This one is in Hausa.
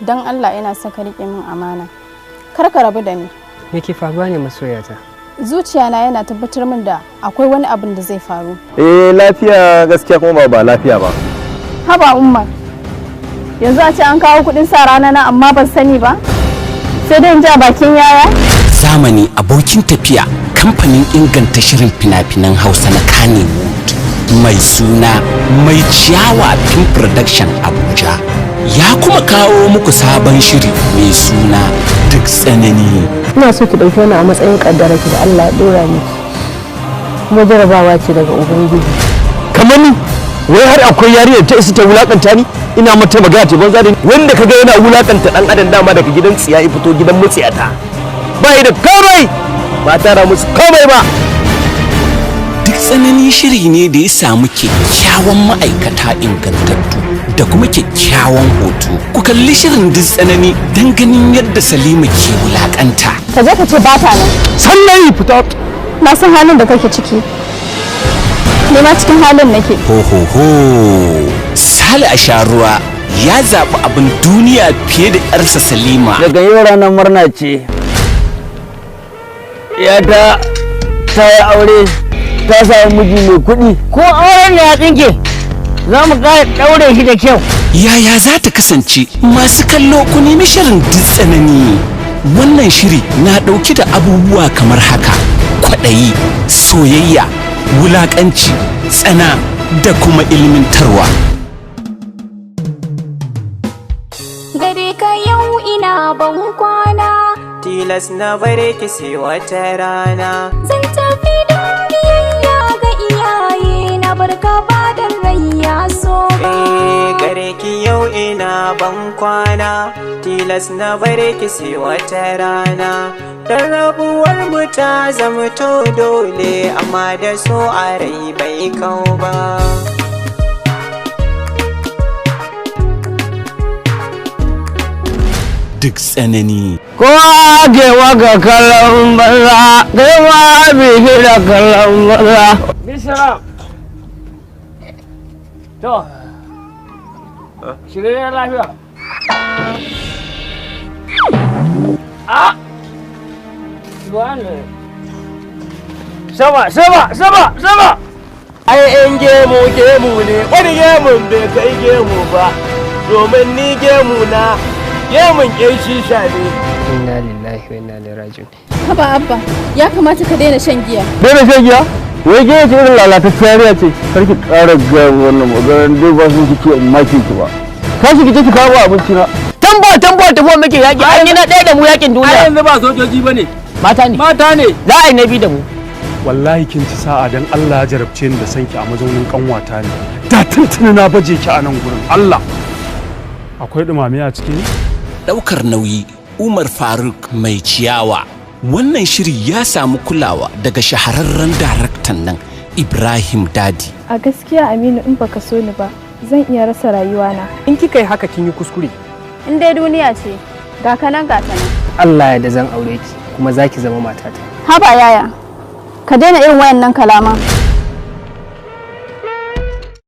Don Allah ina son ka riƙe min amana. Kar ka rabu da ni. Me ke faruwa ne masoyata? Zuciyana yana tabbatar min da akwai wani abin da zai faru. Eh, lafiya gaskiya kuma ba lafiya ba. Haba Umar. Yanzu a ce an kawo kuɗin sa rana na amma ban sani ba. Sai dai in ji a bakin yaya. Zamani abokin tafiya, kamfanin inganta shirin fina-finan Hausa na Kannywood mai suna Mai Ciyawa Film Production Abuja ya kuma kawo muku sabon shiri mai suna Duk Tsanani. Ina so ki ɗauki wannan a matsayin ƙaddara ki da Allah ya ɗora miki, kuma jarabawa ce daga Ubangiji. Kamar ni, wai har akwai yariyar ta isa ta wulakanta ni? Ina mata magana ce banza da ni. Wanda kaga yana wulakanta dan adam, dama daga gidan tsiya ya fito, gidan mutsiyata, ba yi da komai, ba tara musu komai ba. Duk Tsanani shiri ne da ya samu kyakkyawan ma'aikata ingantattu da kuma kyakkyawan hoto. Ku kalli shirin Duk Tsanani don ganin yadda Salima ke wulakanta. Ka je ka ce ba ta nan. Sannan fita. Na san halin da kake ciki. Ni ma cikin halin nake. Ho ho ho! Sale Asharuwa ya zaɓi abin duniya fiye da 'yarsa Salima. Daga yau ranar murna ce, yata ta yi aure, ta samu miji mai kuɗi. Ko auren da ya tsinke, za mu ƙara ɗaure shi da kyau. Yaya za ta kasance? Masu kallo, ku nemi shirin Duk Tsanani. Wannan shiri na ɗauke da abubuwa kamar haka: kwaɗayi, soyayya, wulaƙanci, tsana da kuma ilmintarwa. Gare ka yau ina ban kwana. Tilas na bare ki sai wata rana. Zan tafi don biyayya ga iyaye na, barka ba dan rai ya so ba. Eh, gare ki yau ina ban kwana, tilas na bare ki sai wata rana, dan rabuwar mu ta zamto dole, amma da so a rai bai kau ba. Duk Tsanani. Kowa ke maka kallon banza, kai ma bi da kallon banza. Bisalam. To, shirye lafiya. A! Subhanallah. Sama, sama, sama, sama! Ai in gemu gemu ne, wani gemun bai kai gemu ba, domin ni gemu na gemun ƙin shisha ne. Inna lillahi wa inna ilaihi raji'un. Haba Abba, ya kamata ka daina shan giya. Daina shan giya? Wai giya ce irin lalatacciyar yarinya ce. Kar ki ƙara gaya min wannan maganar dai, ba sun kike in make ki ba. Tashi ki je ki kawo abinci na. Tambo, tambo, tafo muke yaƙi, an yi na ɗaya da mu yaƙin duniya. Yanzu ba sojoji ba ne. Mata ne. Mata ne. Za a yi na biyu da mu. Wallahi kin ci sa'a dan Allah ya jarabce ni da sanki a mazaunin kanwata ne. Da tuntuni na baje ki a nan gurin. Allah, akwai dumame a ciki. Ɗaukar nauyi, Umar Faruk Mai Ciyawa. Wannan shiri ya samu kulawa daga shahararren daraktan nan Ibrahim Dadi. A gaskiya Aminu, in baka so ni ba, zan iya rasa rayuwana. In kika yi haka kin yi kuskure. In dai duniya ce, ga ka nan ga ta nan. Allah ya da zan aure ki kuma za ki zama matata. Haba yaya, ka daina irin wayannan kalaman.